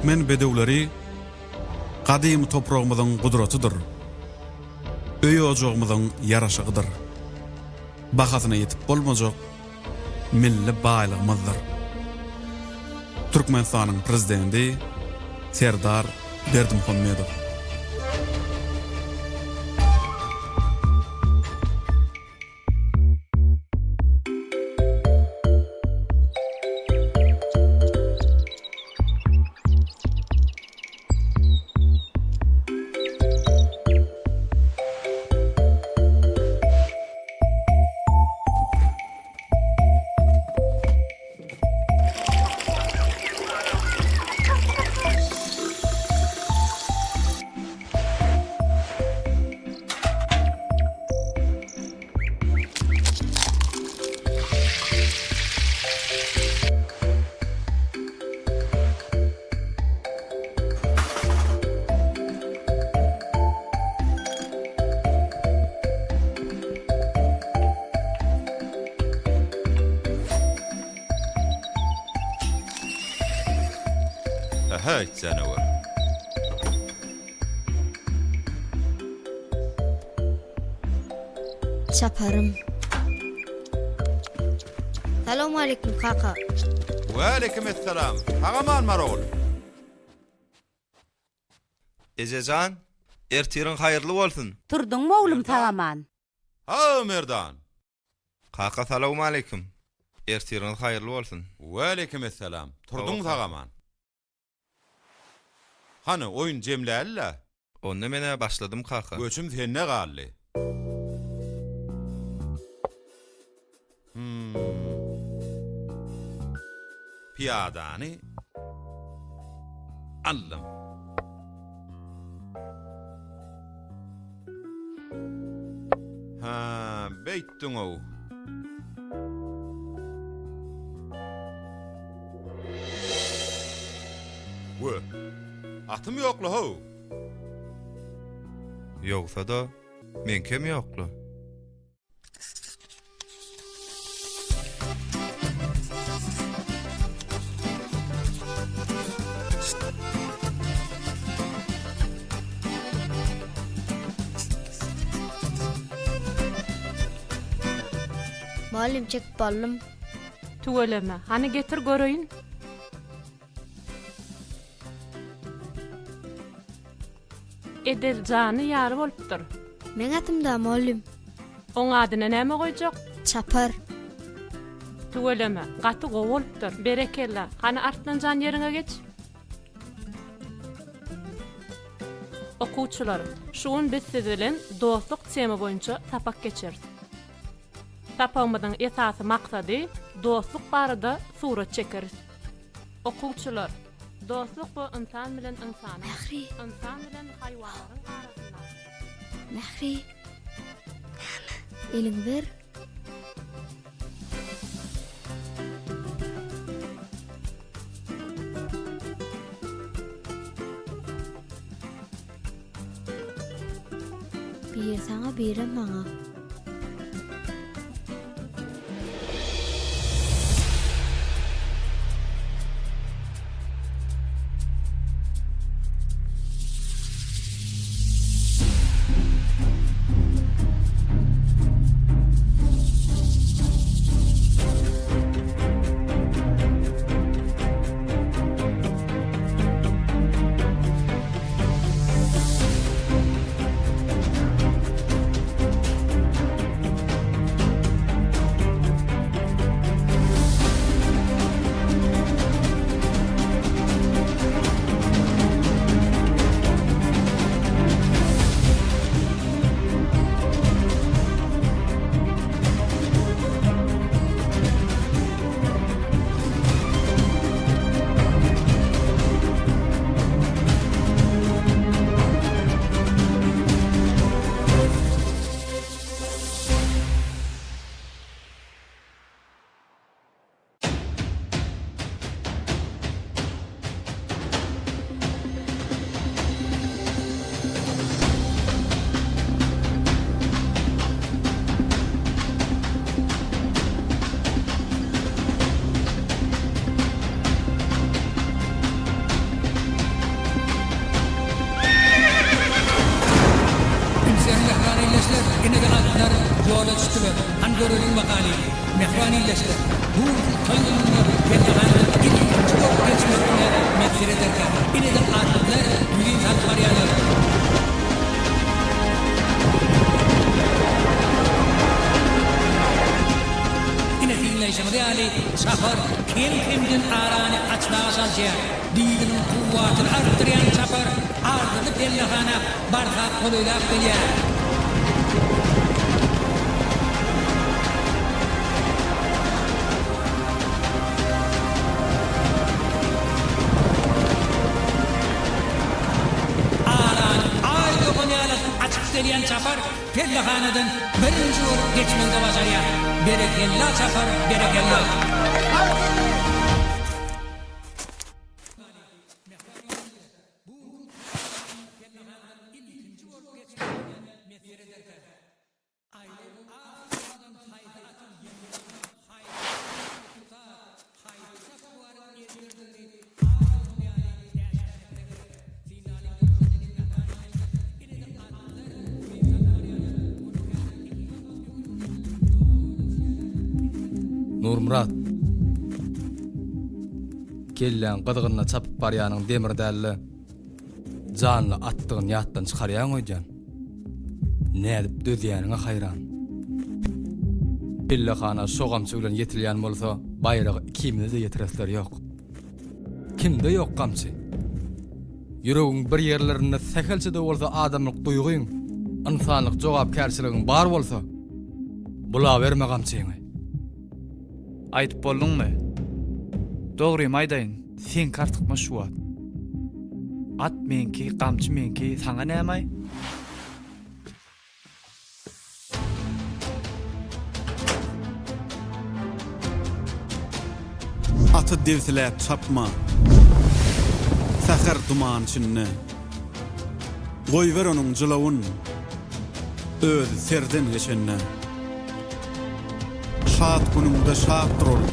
Türkmen bedewleri gadymy topragymyzyň gudratydyr, öý-ojagymyzyň ýaraşygydyr, bahasyna ýetip bolmajak milli baýlygymyzdyr. Türkmenistanyň Prezidenti Serdar Berdimuhamedow. Ähäýt janawer. Çaparym. Salowmaleýkim kaka. Waleýkim essalam. Sag-aman bar ogul. Ejejan, ertiriň haýyrly bolsun. Turduňmy oglum sag-aman? Haw Merdan. Kaka salowmaleýkim. Ertiriňiz haýyrly bolsun. Waleýkim essalam. Turduň sag-aman. Hany, oýun jemläli-le. Onda men-ä başladym kaka. Göçüm sende galdy. Hum. Pyýadany aldym. Hä, beýtdiň-ow. We, atym ýok-la how. Ýogsa-da, meňkem ýok-la. Mugallym çekip aldym. Tüweleme, hany getir göreýin. Edil jany ýaly bolupdyr. Meň atym-da mugallym. Oň adyny näme goýjak? Çapar. Tüweleme, gaty gowy bolupdyr. Berekella. Hany Arslan jan ýeriňe geç. Okuwçylar, şu gün biz siz bilen dostluk tema boýunça sapak geçeris. Sapagymyzyň esasy maksady dostluk barada surat çekeris. Okuwçylar, dostluk bu ynsan bilen ynsanyň, Mähri. ynsan bilen haýwanlaryň arasyndaky. Mähri. Näme? Eliňi ber. Biri saňa, birem maňa. düşdüler. Hany göreliň bakaly. Mähriban ildeşler, bu günki toý gününde pellehanadan ilkinji bolup geçmek kime miýesser ederkä? Ine-de atlylar ýüzin salyp barýarlar. Ine synlaýşyňyz ýaly, çapar kem-kemden arany açmaga çalyşýar. Dyzynyň kuwwatyny artdyrýan çapar arzyly pellehana barha golaýlap gelýär. Arany Aý dogan ýaly açyp gelýän çapar pellehanadan birinji bolup geçmegi-de başarýar. Berekella çapar, berekella! Nurmyrat. Kelläň gyzgynyna çapyp barýanyň demir däl-de, janly atdygyny ýatdan çykarýaň öýdýän. Nädip dözýäniňe haýran. Pellehana şo gamçy bilen ýetilýän bolsa, baýragy ikimize-de ýetiresleri ýok. Kimde ýok gamçy? Ýüregiň bir ýerlerinde sähelçe-de bolsa adamlyk duýgyň, ynsanlyk jogapkärçiligiň bar bolsa, bulaberme gamçyňy. Aýdyp bolduňmy? Dogrymy aýdaýyn, seňki artykmaç şu wagt. At meňki, gamçy meňki, saňa nämaý? Aty debsiläp çapma, Säher duman içinde. Goýber onuň jylawyn, Özi serden geçende. Şat günüňde şatdyr ol,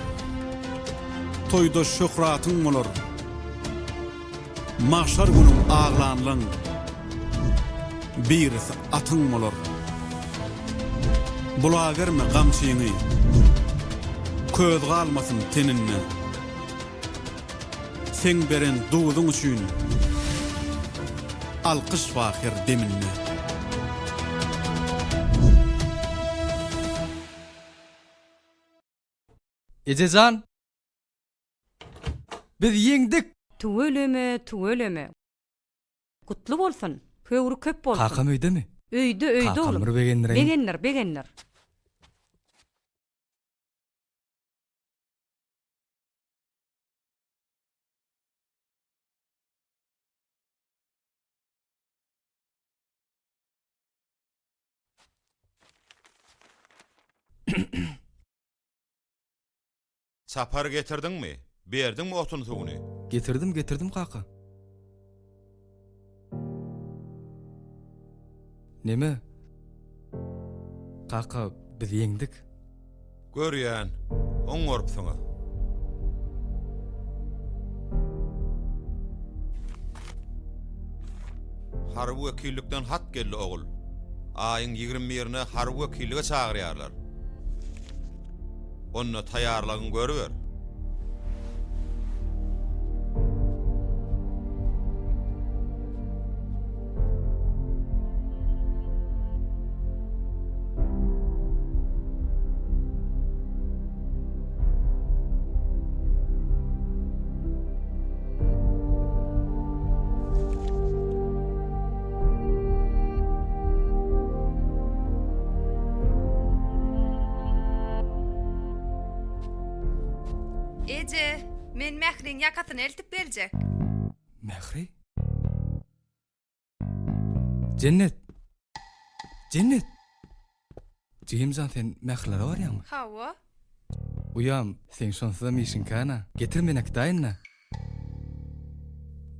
Toýda şöhratyň bolar. Magşar günüň aglanlaň birisi atyň bolar. Bulaberme gamçyňy, köz galmasyn teninde. Seň beren duzuň üçin alkyş bar her deminde. Eje jan! Biz ýeňdik! Tüweleme, tüweleme. Gutly bolsun! Höwri köp bolsun! Kakam öýdemi? Öýde, öýde Kakam oglum. bir begendireýin. Begendir, begendir. Çapar getirdiňmi? Berdiňmi otun-suwuny? Getirdim, getirdim kaka. Neme? Kaka, biz ýeňdik. Görýän, oňarypsyňyz. Harby wekillikden hat geldi, ogul. Aýyň ýigrim birine harby wekillige çagyrýarlar. Onda taýýarlygyňy görüber. Eje, men Mähriň ýakasyny eltip geljek. Mähri? Jennet! Jennet! Jigim jan sen Mährilere barýaňmy? Hawa. Uýam, seň şonsuzam işiň kän-ä. Getir men äkidäýin-dä.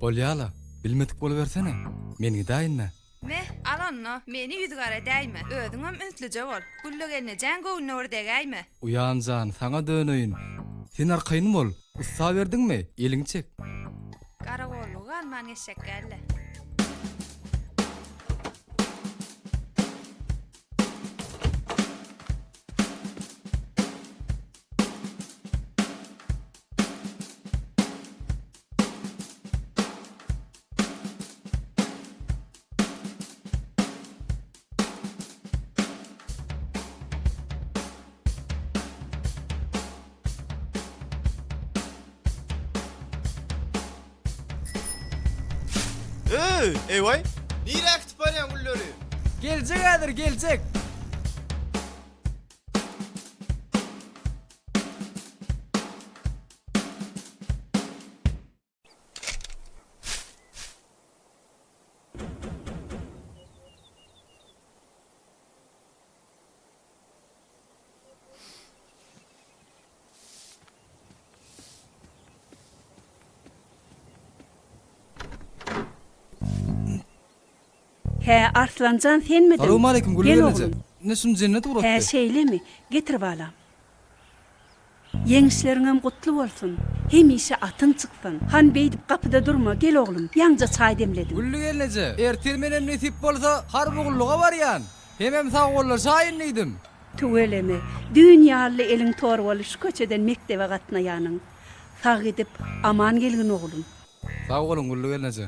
Bolýa-la, bilmedik bolubersene. Men gidäýin-dä. Me, al onda, meni ýüzügara edäýme. Özüňem ünslüje bol. Gülle gelnejäň göwnüne bir degäýme. Uýam jan, saňa döneýin. Sen arkaýyn bol. Ussa berdiňmi, eliňi çek. Garagollugy alman geçjek däl-le. Öý, eý-waý! Nirä äkidip barýaň gülleri? Geljek häzir, geljek! Hä, Arslanjan senmidiň? Salowmaleýkim Gülli Gel gelneje. oglum. Ine şuny Jennet Hä, ugratdy. şeýlemi? Getir balam. Ýeňişleriňem gutly bolsun. Hemişe atyň çyksyn. Han beýdip gapyda durma, gel oglum, ýaňja çaý demledim. Gülli gelneje, ertir menem nesip bolsa harby gulluga barýan. Hemem sagbollaşaýyn diýdim. Tüweleme, düýn ýaly eliň torbaly şu köçeden mekdebe gatnaýanyň. Sag gidip, aman gelgin oglum. Sag boluň Gülli gelneje.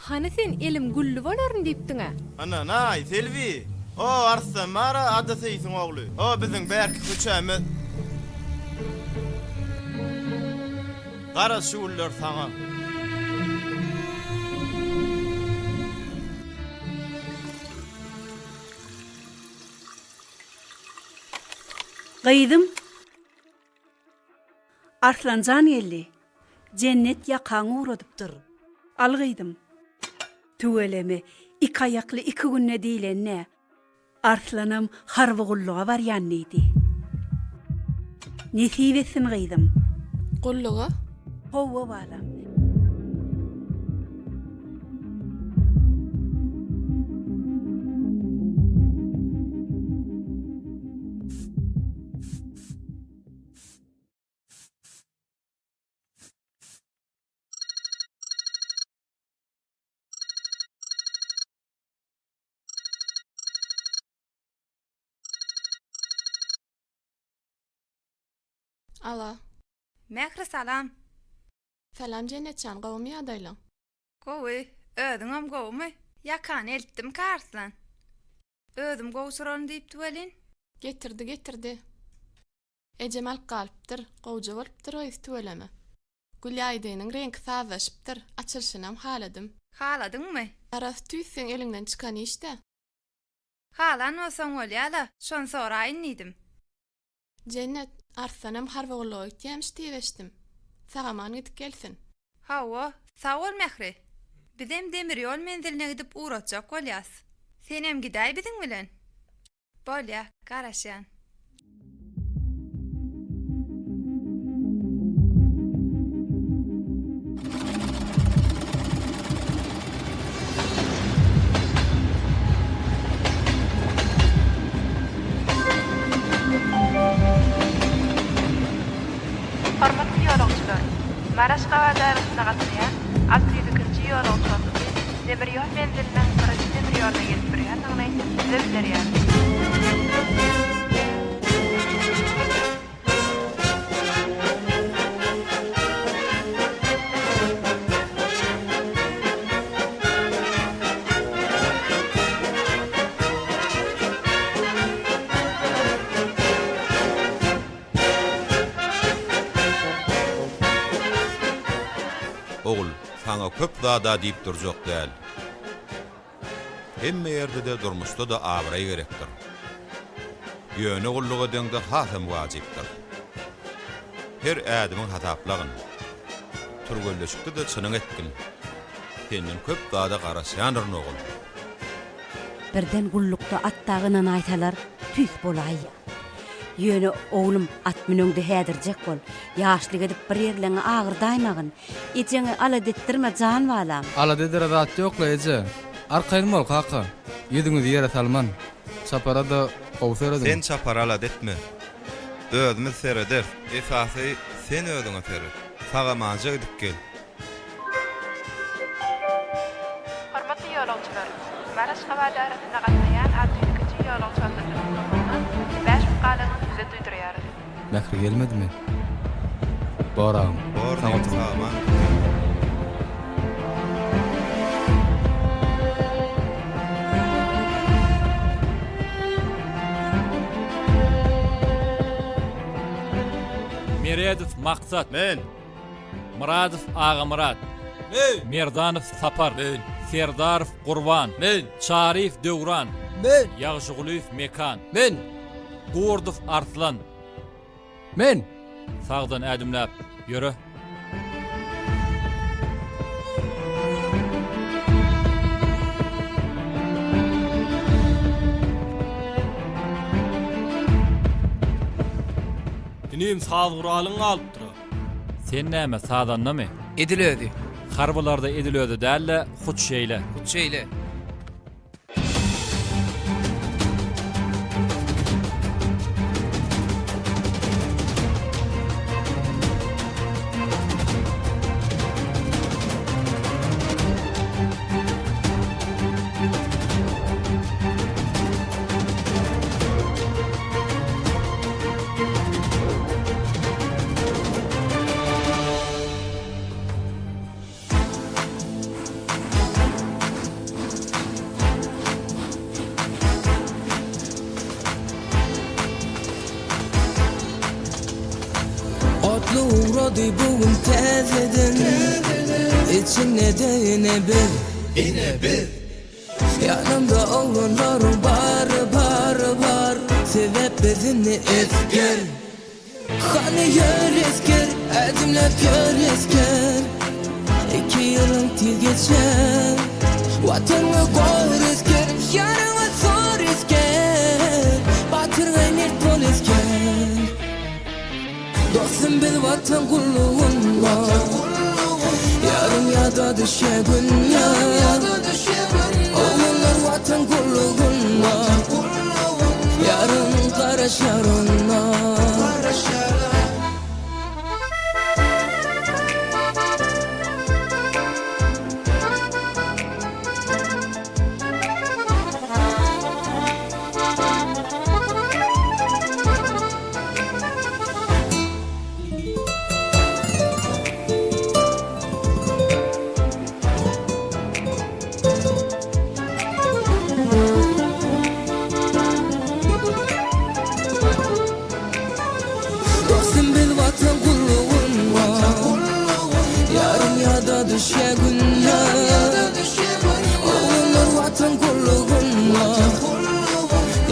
Hany sen elim gülli bolaryn diýipdiň-ä? Ynanaý, Selbi! O Arslan bar-a, Ada seýsiň ogly. O biziň bärki köçämiz. Garaz şu güller saňa. Gyzym! Arslanjan geldi. Jennet ýakaňy uradypdyr. Al gyzym. Tüweleme, iki aýakly iki günde diýleni-dä. Arslanam harby gulluga barýan diýdi. Nesip etsin gyzym. Gulluga? Hawa balam. Alo. Mähri salam. Salam Jennetjan gowumy ýagdaýlaň? Gowy, özüňem gowumy? Ýakany eltdimkä Arslan? Özüm gowşuraryn diýipdi welin. Getirdi getirdi. Ejem alyp galypdyr. Gowja bolupdyr gyz tüweleme. Gülýaýdynyň reňki sazlaşypdyr. Açylyşynam haladym. Haladyňmy? Garaz tüýs seň eliňden çykan işdä. Halan bolsaň bolýala, şony soraýyn diýdim. Jennet, Arslanam harby gulluga gitýämiş diýip eşitdim. Sag-aman gidip gelsin. Hawa, sag bol Mähri. Bizem demir ýol menziline gidip ugratjak bolýas. Senem gidäý biziň bilen. Bolýa, garaşýan. Hormatly ýolagçylar! Mary-Aşgabat arasynda gatnaýan 602-nji ýolagçy otlusy demir ýol menziliniň birinji demir ýoluna gelip durýandygyny size bildirýäris. Ogul, saňa köp zad-a diýip durjak däl. Hemme ýerde-de, durmuşda-da abraý gerekdir. Ýöne gulluk edeňde hasam wajypdyr. Her ädimiň hasaplagyn. Türgenleşikde-de çynyň etgin. Senden köp zada garaşýandyryn, ogul. Birden gullukda at dagy ynanaýsalar, tüýs bolaýýa. Ýöne, oglum, at müneňde häzirjek bol. Ýaşlyk edip bir ýerleňi agyrdaýmagyn. Ejeňi alada etdirme, jan balam. Alada edere zat ýok-la, eje. Arkaýyn bol, kaka. Ýüzüňizi ýere salman. Çapara-da gowy serediň. Sen çapara alada etme. Özümiz serederis. Esasy, sen özüňe seret. Sag-amanja gidip gel. Hormatly ýolagçylar! Mary-Aşgabat arasynda gatnaýan 602-nji ýolagçy otlusynyň ugramagyna bäş minut galanyny size duýdurýarys. Mähri gelmedimi? Bor agam. Bor Sag diýdim oturyň. sag-aman gidip gel. Meredow Maksat. Men. Myradow Agamyrat. Men. Merdanow Sapar. Men. Serdarow Gurban. Men. Çaryýew Döwran. Men. Ýagşygulyýew Mekan. Men. Gurdow Arslan. Men. Sagdan ädimläp, ýöre. Inim saz guralyň galypdyra. Sen näme, sazandamy? Edil özi. Harbylarda edil özi däl-de, hut şeýle. Hut şeýle. Otly ugrady bu gün täzeden Içinde-de ine biz Ine biz Ýanymda oglanlaryň bary bary bar Sebäp biz indi esger Hany ýör esger, ädimläp ýör esger Iki ýylyň tiz geçer Watanyňy gor esger, ýaryňy sor esger Batyrgaý mert bol esger Dostum biz Watan gullugynda Ýarym ýada düşýär günler Oglanlar Watan gullugynda Ýarym garaşýar onda. Dostum biz Watan gullugynda Ýarym ýada düşýär günler Oglanlar Watan gullugynda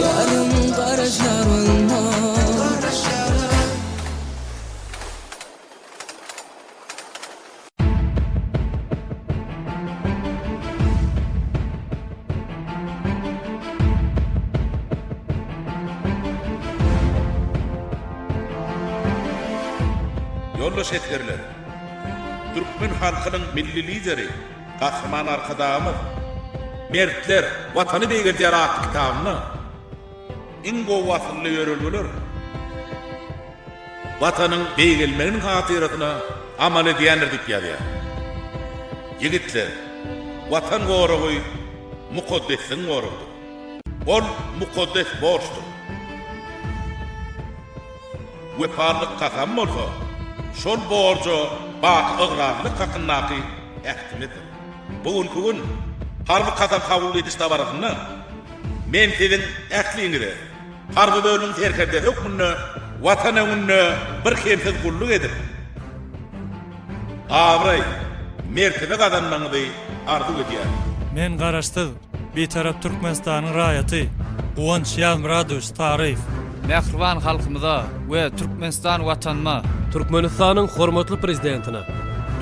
Ýarym garaşar onda. Ýoldaş esgerler! Türkmen halkynyň Milli Lideri Gahryman Arkadagymyz Mertler Watany beýgeldýär atly kitabynda iň gowy asylly ýörelgeler, Watanyň beýgelmeginiň hatyrasyna amal edýändir diýip ýazýar. Ýigitler, Watan goragy mukaddesligiň goragydyr. Ol mukaddes borçdur. Wepalylyk kasamy bolsa, şol borja baky ygrarlylyk hakyndaky ähtimizdir. Bu günki gün harby kasam kabul ediş dabarasynda men siziň ähliňize Harby bölümiň serkerdesi hökmünde Watan öňünde birkemsiz gulluk edip, abraý, mertebe gazanmagyňyzy arzuw edýärin. Men Garaşsyz, Bitarap Türkmenistanyň raýaty Guwanç Ýazmyradowiç Saryýew. Mähriban halkymyza we Türkmenistan Watanyma. Türkmenistanyň hormatly Prezidentine,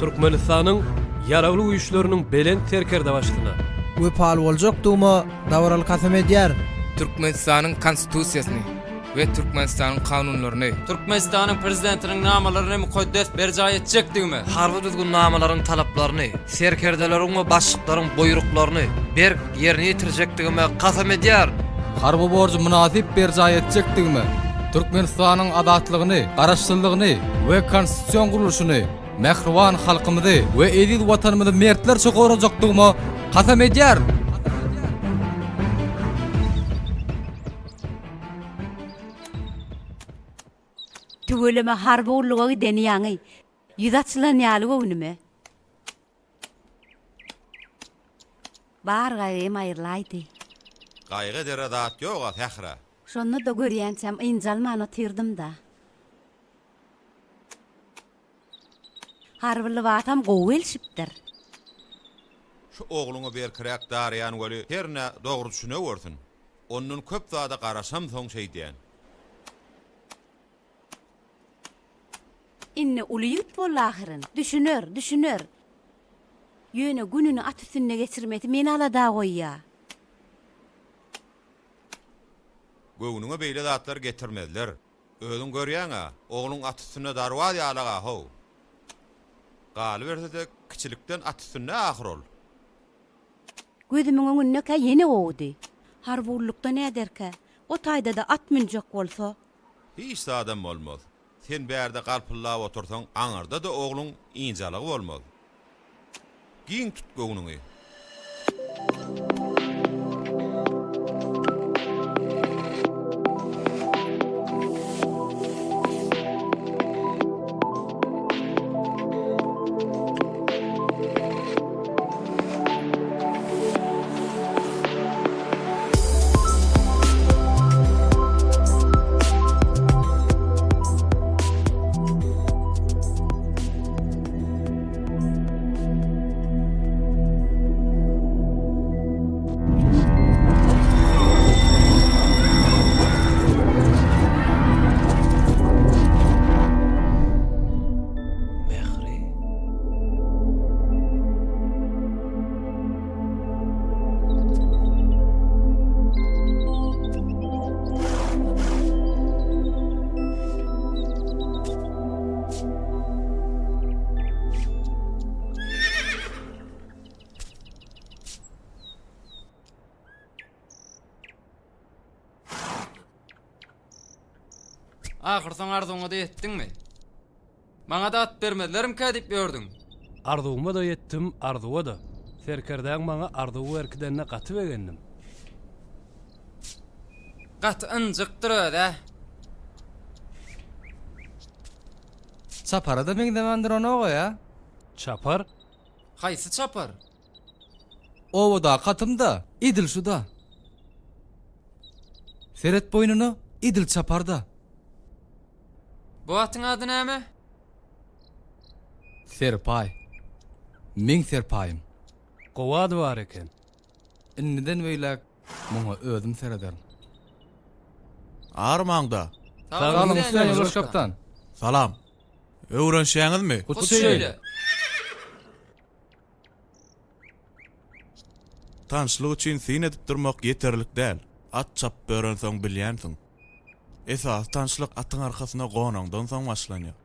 Türkmenistanyň Ýaragly Güýçleriniň Belent Serkerdebaşysyna. Wepaly boljakdygyma Dabaraly kasam edýärin. Türkmenistanyň Konstitusiýasyny we Türkmenistanyň kanunlaryny. Türkmenistanyň Prezidentiniň namalaryny mukaddes berjaý etjekdigime. Harby düzgünnamalaryň talaplaryny, serkerdeleriň we başlyklaryň buýruklaryny berk ýerine ýetirjekdigime kasam edýärin. Harby borjy mynasyp berjaý etjekdigime, Türkmenistanyň azatlygyny, Garaşsyzlygyny we konstitusion gurluşyny, Mähriban halkymyzy we eziz Watanymyzy mertlerçe gorajakdygyma kasam edýärin! Tüweleme harby gulluga gideni ýaňy ýüz açylan ýaly göwnüme. Bar gaýgym aýrylaýdy. Gaýgy edere zat ýog-a, Sähra. Şonda-da görýänçäm ynjalman otyrdym-da. Harby lybasam gowy gelşipdir. Şu ogluňy berkiräk daraýan weli hernä dogry düşünewersin. Ondan köp zada garaşamsoň şeýdýän. Indi uly ýigit boldy ahyryn. Düşüner, düşüner. Ýöne gününi at üstünde geçirmesi meni alada goýýar. Göwnüňe beýle zatlar getirmezler. Özüň görýäň-ä, ogluň at üstünde darwaz ýalag-a how. Galyberse-de, kiçilikden at üstünde ahyr ol. Gözümiň öňündekä ýene gowudy. Harby gullukda näderkä? O taýda-da at münjek bolsa. Hiç zadam bolmaz. Sen bärde galpyldap otursaň, aňyrda-da ogluň ynjalygy bolmaz. Giň tut göwnüňi. Mähri. Ahyrsoň arzuwyňa-da ýetdiňmi? Maňa-da at bermezlerimkä diýip ýördüň. Arzuwyma-da ýetdim, arzuwa-da. Serkerdäň maňa arzuw berkidenine gaty begendim. Gaty ynjykdyr öz-ä. Çapara-da meňzemän duranok-a, ýa? Çapar? Haýsy çapar? Obadaky atym-da, edil şu-da. Seret boýnuna, edil çapar-da. Bu atyň ady näme? Serpaý. Meň serpaýym. Gowy ady bar eken. Indiden beýläk muňa özüm serederin. Armaňda. Saglygyň üstüne ýoldaş kapitan. Salam. Öwrenişýäňizmi? Hut şeýle. Tanyşlyk üçin syn edip durmak ýeterlik däl. At çapyp ýörensoň bilýänsiň. Esasy tanyşlyk atyň arkasyna gonaňdan soň başlanýar.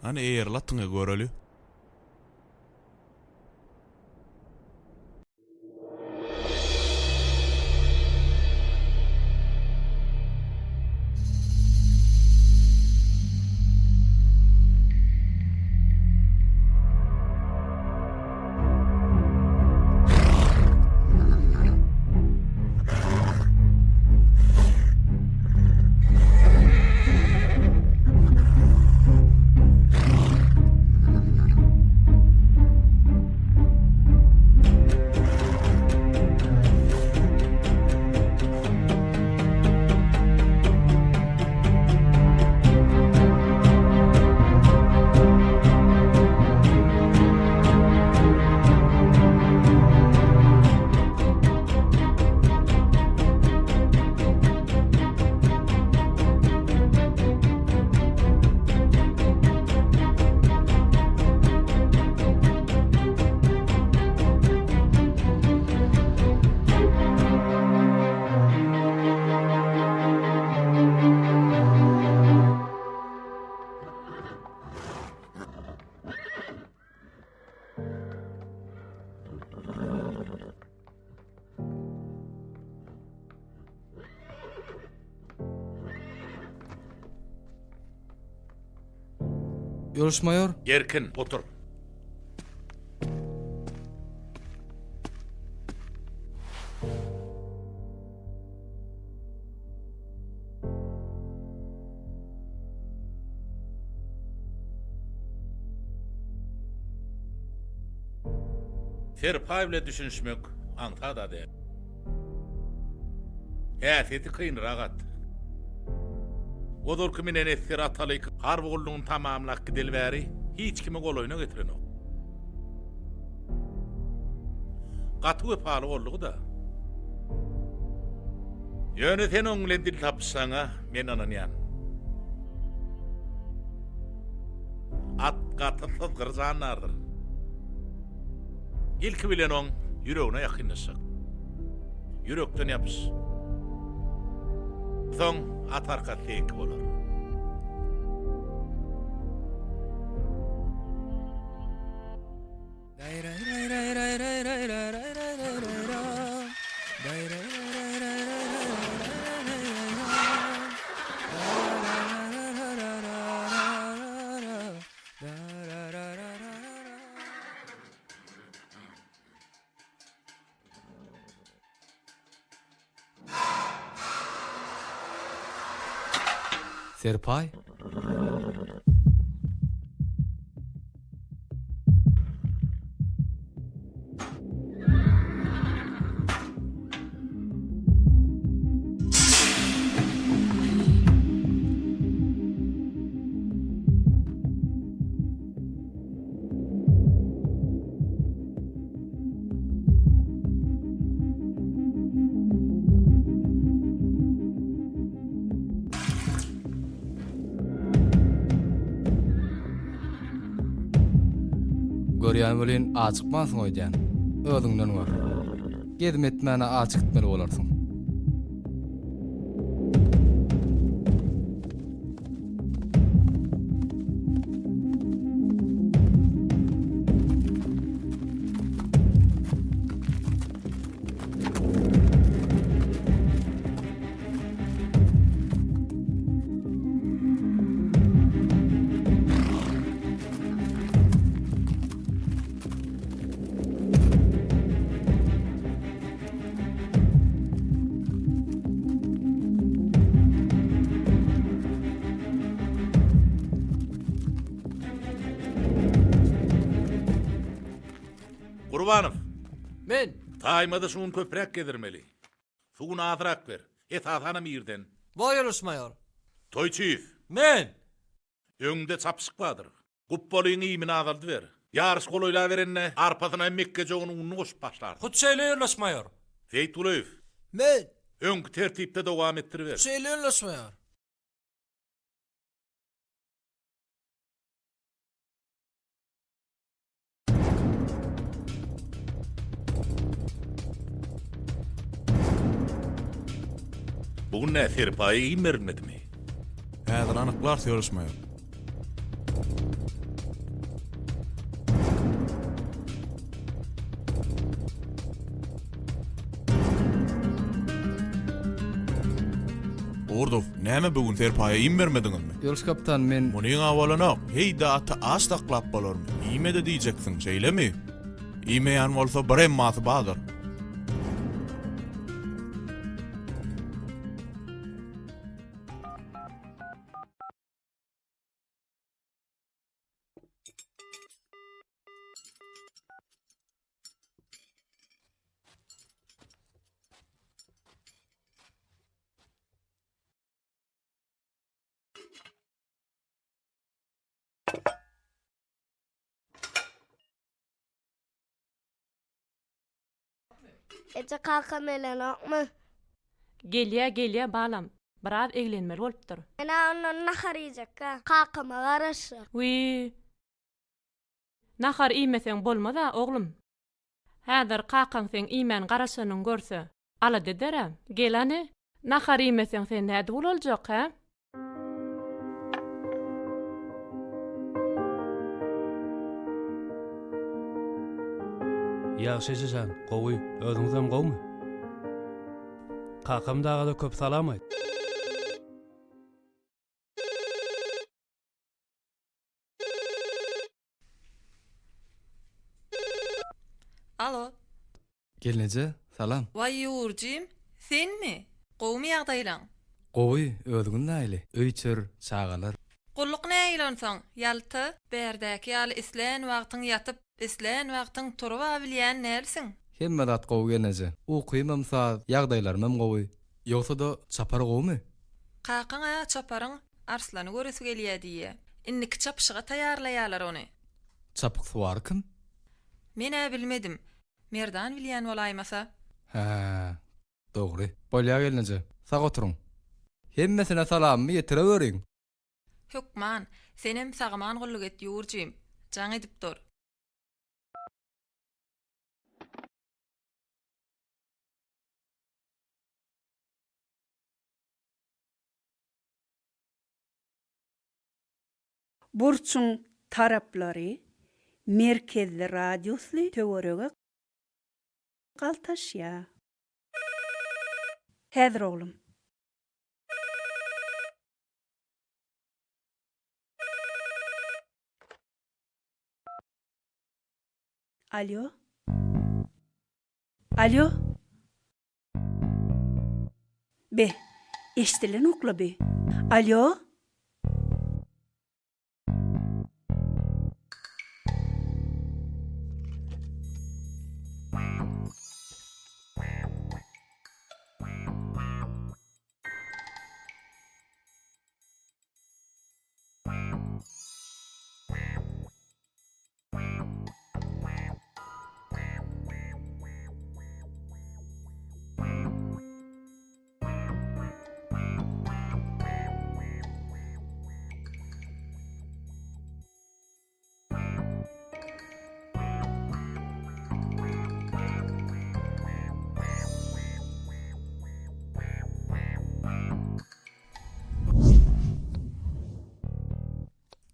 Hany eýerli atyňy göreli. Ýoldaş maýor. Erkin, otur. Serpaý bilen düşünişmek aňsat-a däl. Häsiýeti kynrak at. Ozalky minen esger Ataly harby gullugyny tamamlap gideli bäri hiç kimi golaýyna getirenok. Gaty wepaly boldugy-da. Ýöne sen oň bilen dil tapyşsaň-a, men ynanýan. At gaty syzgyr jandardyr. Ilki bilen oň ýüregine ýakynlaşjak. Ýürekden ýapyş. Soň at arkasy seňki bolar. Serpaý? Görýän welin ajykmansyň öýdýän. Özüňden gör. Gezim etmäne aç gitmeli bolarsyň. Gurbanow. Men. Taýmazy şu gün köpräk gezdirmeli. Suwuny azrak ber. Esasanam irden. Bor ýoldaş maýor. Toýçyýew. Men. Öňde çapyşyk bardyr. Gupbalyň iýmini azaldyber. Ýaryş golaýlaberende arpasyna hem mekgejöwen ununy goşup başlarsyň. Hut şeýle ýoldaş maýor. Seýitgulyýew. Men. Öňki tertipde dowam etdiriber. Hut şeýle ýoldaş maýor. Bu gün nä serpaýa iým berilmedimi? Häzir anyklarys ýoldaş maýor. Gurdow, näme bu gün serpaýa iým bermediňizmi? Ýoldaş kapitan, men. Munyň-a bolanok. Heý-de aty aç saklap bolarmy? Iýmedi diýjeksiň, şeýlemi? Iýmeýän bolsa bir emmasy bardyr. Eje kakam gelenokmy? Gelýä gelýä balam. Biraz eglenmeli bolupdyr. Menä ondan nahar iýjekkä. Kakama garaşýan. Wiý. Nahar iýmeseň bolmaz-a, oglum. Häzir kakaň seň iýmän garaşanyňy görse, alada eder-ä. Gel hany, nahar iýmeseň sen nädip ulaljak, hä? Ýagşy eje jan, gowy, özüňizem gowmy? Kakam daga-da köp salam aýt. Alo. Gelneje, salam. Waý Ýurjym, senmi? Gowumy ýagdaýlaň? Gowy, özüňiz nähili? Öý-içer, çagalar? Gulluk nähili onsoň, ýalta? Bärdäki ýaly islän wagtyň ýatyp, islän wagtyň turub-a bilýän dälsiň. Hemme zat gowy gelneje. Ukymam saz, ýagdaýlarymam gowy. Ýogsa-da, çapar gowumy? Kakaň-a çaparyň. Arslany göresi gelýä diýýä. Indiki çapyşyga taýýarlaýalar ony. Çapyksuwary kim? Men-ä bilmedim. Merdan bilýän bolaýmasa. Hä, dogry. Bolýa gelneje, sag oturyň. Hemmesine salamymy ýetireweriň. Hökman. Senem sag-aman gulluk et Ýurjym. Jaň edip dur. Burçuň taraplary merkezli radiusly töwerege galtaşýar. Häzir oglum. Alýo. Alýo. Be, eşdilenokla bi. Alýo.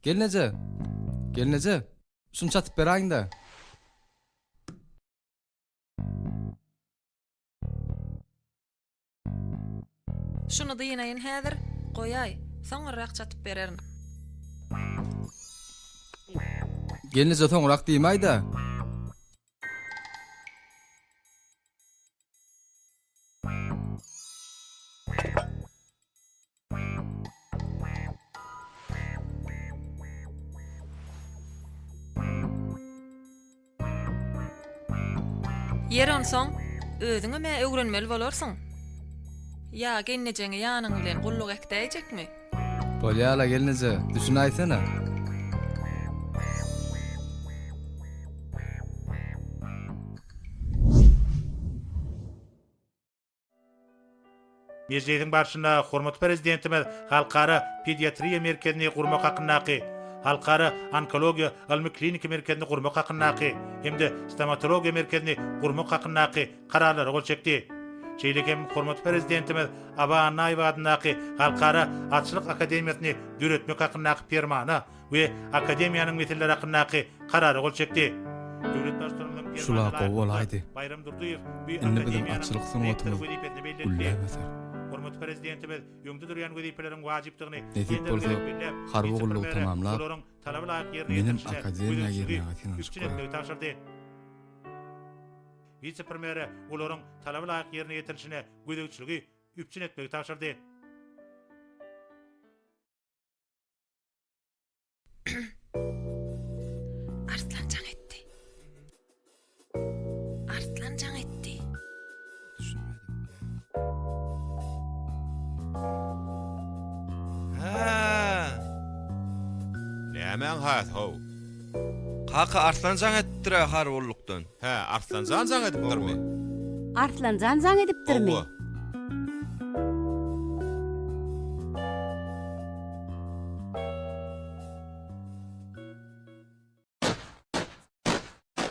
Gelneje! Gelneje! Şuny çatyp beräýiň-dä! Şuny dynaýyn häzir, goýaý, soňurrak çatyp bererin. Gelneje soňrak diýmäý-dä! Ýer onsoň, özüňem-ä öwrenmeli bolarsyň. Ýa gelnejeňi ýanyň bilen gulluga äkidäýjekmi? Bolýa-la gelneje, düşünäýsene. Mejlisiň barşynda hormatly Prezidentimiz Halkara pediatriýa merkezini gurmak hakyndaky, Halkara onkologiýa ylmy-kliniki merkezini gurmak hakyndaky hem-de Stomatologiýa merkezini gurmak hakyndaky Kararlara gol çekdi. Şeýle hem hormatly Prezidentimiz Aba Annaýew adyndaky Halkara atçylyk akademiýasyny döretmek hakyndaky Permana we Akademiýanyň meseleleri hakyndaky Karara gol çekdi. Döwlet Baştutanymyzyň Şul-a Permanyna gowy laýyklykda, bolaýdy. Baýram Durdyýew bu Indi biziň akademiýanyň atçylyk rektory sungatymyz wezipesine bellenildi. gülläp öser. Hormatly Prezidentimiz öňde durýan wezipeleriň wajypdygyny Nesip ýene bir bolsa, gezek belläp, harby gullugy wise-premýere tamamlap, olaryň talaba laýyk ýerine menem ýetirilişine akademiýa gözegçiligi girmäge synanyşyp üpjün görerin. etmegi tabşyrdy. Wise-premýere olaryň talaba laýyk ýerine ýetirilişine gözegçiligi üpjün etmegi tabşyrdy. Arslan jaň etdi. Arslan jaň etdi. Hä. Nämäň haýsy how? Kaka Arslan jaň edipdir-ä harby gullukdan. Hä, Arslanjan jaň edipdirmi? Arslanjan jaň edipdirmi? Hawa.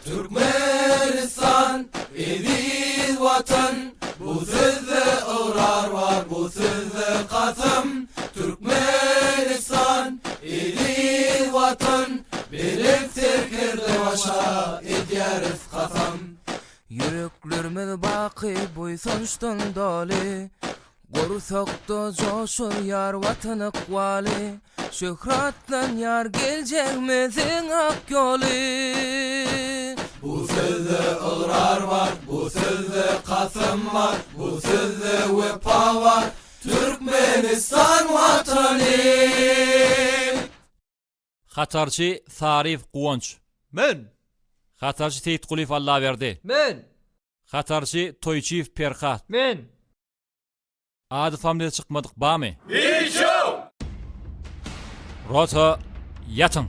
Türkmenistan eziz Watan Bu sözde ygrar bar bu sözde kasam Türkmenistan eziz Watan Belent serkerde başa edýäris kasam. Ýüreklerimiz baky buýsançdan doly Gursakda joşurýar Watan ykbaly, Şöhratlanýar geljegimiziň ak ýoly. Bu sözde ygrar bar, bu sözde kasam bar, Bu sözde wepa bar, Türkmenistan Watanym! Hatarçy Saryýew Guwanç. Men! Hatarçy Seýitgulyýew Allaberdi. Men! Hatarçy Toýçyýew Perhat. Men! Ady familiýasy çykmadyk bamy? Hiç ýok! Rota, ýatyň!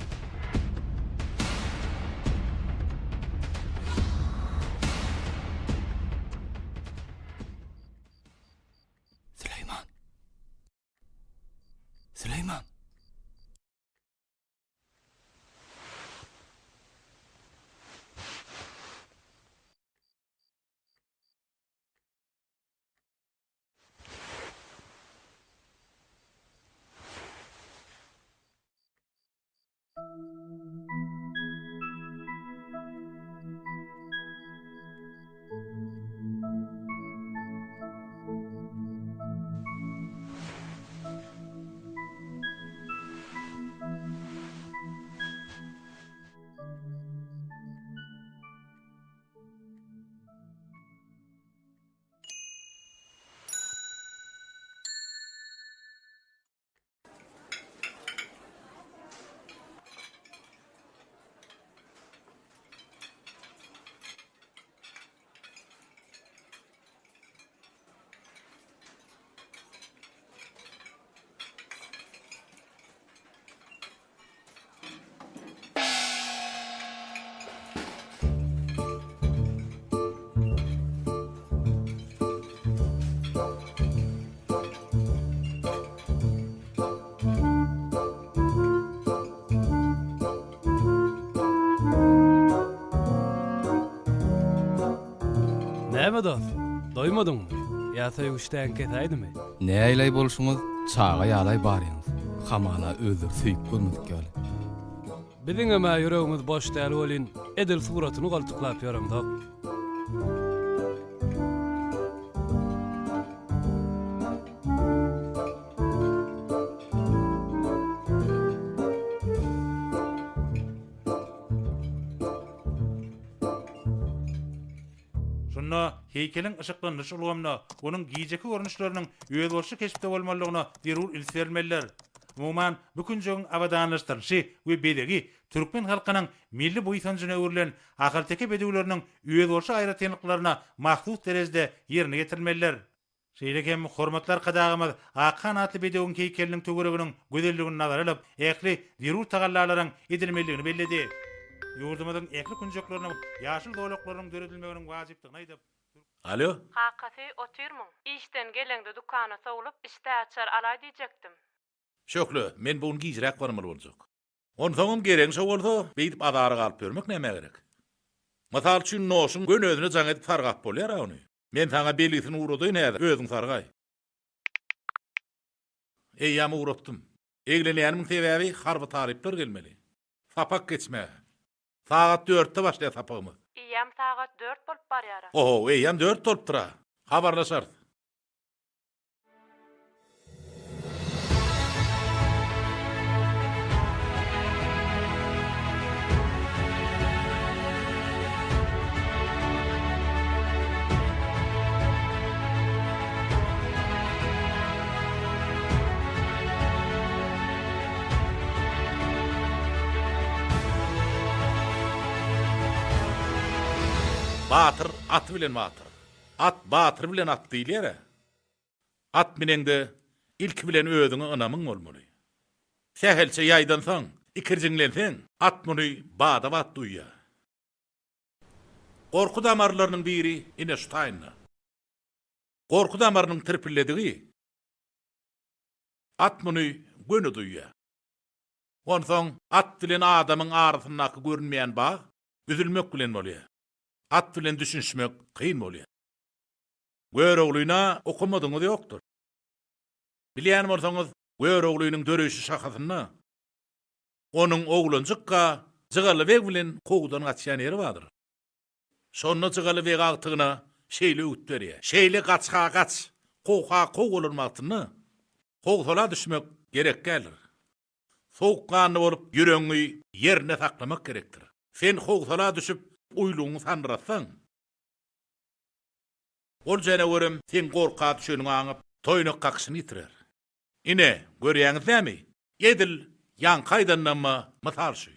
Süleýman! Süleýman! Näme dost, doýmadyňmy? Ýa söýgüçdäň kesäýdimi? Näileý bolşuňyz, çaga ýalaý baryňyz. Hamala özleri söýüp görmedik ýaly. Biziňem-ä ýüregimiz boş däl welin, edil suratyny goltuklap ýöremzok. Şunda heýkeliň yşyklandyryş ulgamyna, onuň gijeki görnüşleriniň özboluşly keşpde bolmalydygyna zerur üns berilmelidir. Umuman, bu künjegiň abadanlaşdyrylyşy we bezegi türkmen halkynyň milli buýsanjyna öwrülen ahalteke bedewleriniň özboluşly aýratynlyklaryna mahsus derejede ýerine ýetirilmelidir. Şeýle hem hormatly Arkadagymyz Akhan atly bedewiň heýkeliniň töwereginiň gözelligini nazara alyp, ähli zerur tagallalaryň edilmelidigini belledi. Ýurdumyzyň ähli künjekleriniň ýaşyl zolaklarynyň döredilmeginiň wajypdygyny aýdyp, Alo? Kakasy, otyrmyň? Işden geleňde dükana sowlup, işdäaçar alaý diýjekdim. Şöhle, men bu gün gijräk barmaly boljak. Onsoňam geregiň şo bolsa, beýdip azara galyp ýörmek nämä gerek? Mysal üçin, Noşuň göni özüne jaň edip sargap bolýar-a ony. Men saňa belgisini ugradaýyn häzir, özüň sargaý. Eýýäm ugratdym. Eglenýänimiň sebäbi harby talyplar gelmeli. Sapak geçmäge. Sagat dörtde başlaýar sapagymyz. Eýýäm sagat dört bolup barýar-a. Oho, eýýäm dört bolupdyr-a. Habarlaşarys. Batyr aty bilen batyr. At batyr bilen at diýilýär-ä. At mineňde ilki bilen özüňe ynamyň bolmaly. Sähelçe ýaýdansaň, ikirjiňlenseň, at muny bada-bat duýýar. Gorky damarlarynyň biri ine şu taýynda. Gorky damarynyň tirpilledigi at muny göni duýýar. Onsoň at bilen adamyň arasyndaky görünmeýän bag üzülmek bilen bolýar. At bilen düşünişmek kyn bolýar. Göroglyny-a okamadygyňyz ýokdur. Bilýän bolsaňyz, Göroglynyň döreýşi şahasynda onuň oglanjykka Jygaly beg bilen kowgudan gaçýan ýeri bardyr. Şonda Jygaly beg agtygyna şeýle öwüt berýär. Şeýle gaçha-gaç, kowha-kow bolan wagtynda howsala düşmek gerek däldir. Sowukganly bolup, ýüregiňi ýerinde saklamak gerekdir. Sen howsala düşüp, uýlugyňy sandyratsaň, ol janawerem seň gorka düşeniňi aňyp, toýnak kakyşyny ýitirer. Ine, görýäňiz dämi, edil ýaňky aýdanlaryma mysal şu.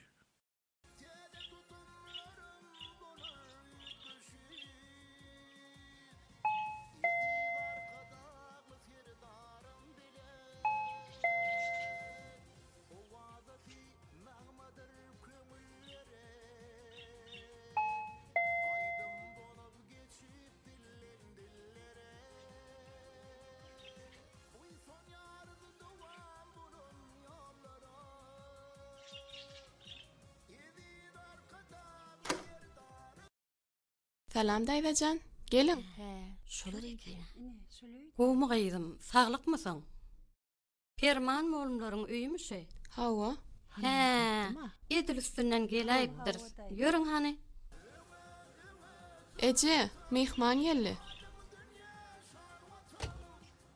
Salam daýzajan, geliň. Hä, şolar eken. Gowumy gyzym, saglykmysyň? Perman mollumlaryň öýümi şü? Hawa. Hä, edil üstünden geläýipdiris. Ýörüň hany. Eje, myhman geldi.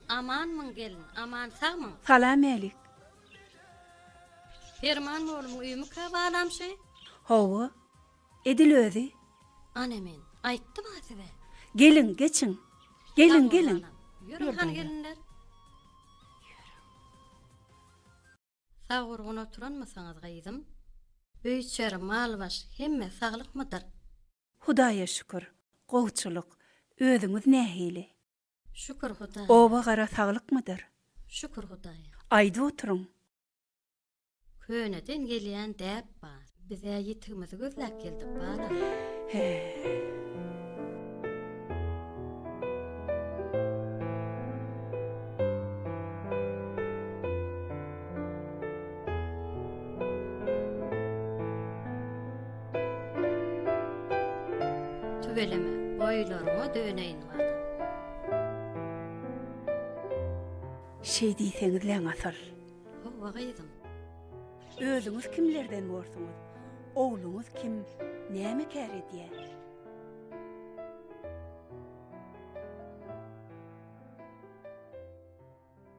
Amanmyň gelin, aman sagmyň? Salam-älik. Perman mollumyň öýümikä balam şü? Hawa, edil özi. Ana men, aýtdym-a size. Geliň, geçiň. Geliň, geliň. Ýörüň hany gelinler. Sag-gurgun oturanmysyňyz gyzym? Öý-içeri, mal-baş, hemme saglykmydyr? Hudaýa şükür, gowçulyk. Özüňiz nähili? Şükür Hudaýa. Oba-gara saglykmydyr? Şükür Hudaýa. Aýdyp oturyň. Köneden gelýän däp bar. Biz-ä ýitigimizi gözläp geldik, balam. He. Tüweleme, boýlaryňa döneýin, balam. Şeý diýseňizläň asyl. Howwa gyzym. Özüňiz kimlerden borsuňyz? Ogluňyz kim? Näme kär edýär?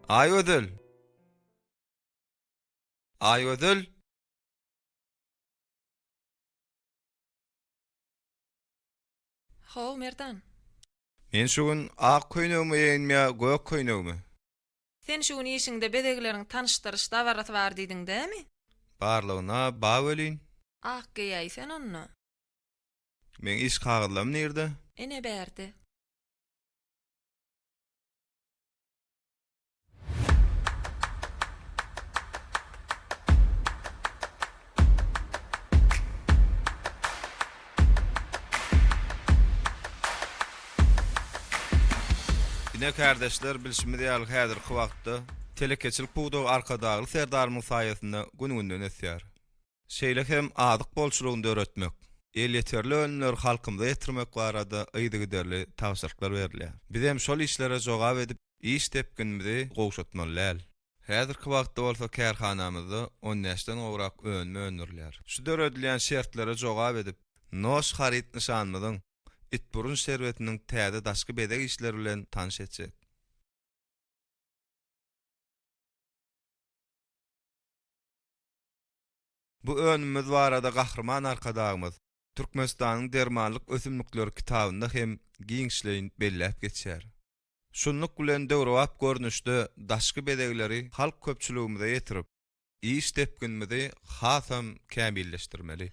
Aýgözel! Aýgözel! How, Merdan. Men şu gün ak köýnegimi geýinmi ýa gök köýnegimi? Sen şu gün işiňde bezegleriň tanyşdyryş dabarasy bar diýdiň dämi? Barlygyna ba welin. Ak geýäý sen onda. Meň iş kagyzlarym nirde? Ine bärde. Ine kärdeşler bilşimiz ýaly häzirki wagtda telekeçilik pudagy Arkadagly Serdarymyň saýasynda gün-günden ösýär. Şeýle hem azyk bolçulygyny döretmek, elýeterli önümleri halkymyza ýetirmek barada yzygiderli tabşyryklar berilýär. Biz hem şol işlere jogap edip iş depginimizi gowşatmaly däl. Häzirki wagtda bolsa kärhanamyzda on bäşden gowrak önüm öndürilýär. Şu döredilýän şertlere jogap edip, Noş haryt nyşanymyzyň itburun şerbetiniň täze daşky bezeg işleri bilen tanyş etjek. Bu önümimiz barada Gahryman Arkadagymyz Türkmenistanyň dermanlyk ösümlikleri kitabynda hem giňişleýin belläp geçýär. Şunluk bilen döwrebap görnüşde daşky bezegleri halk köpçüligimize ýetirip, iş depginimizi hasam kämilleşdirmeli.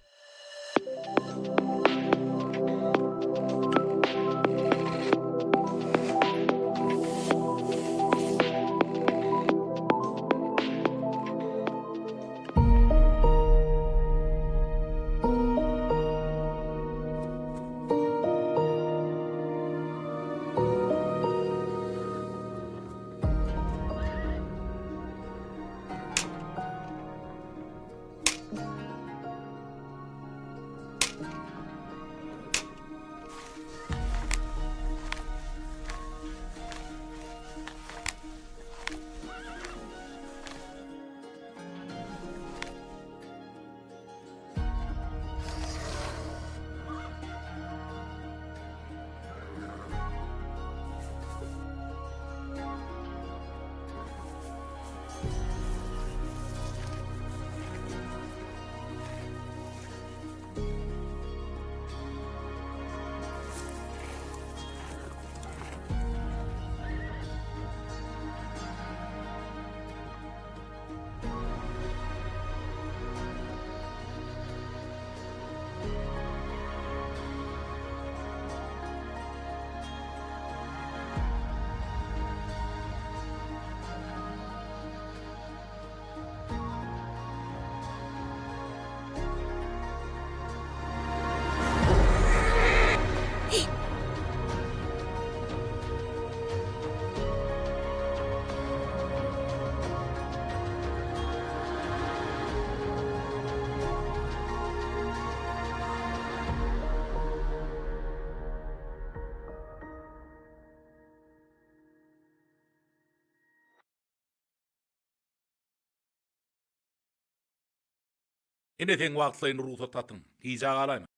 Ine seň wagtlaýyn rugsat hatyň. Gijä galaýma.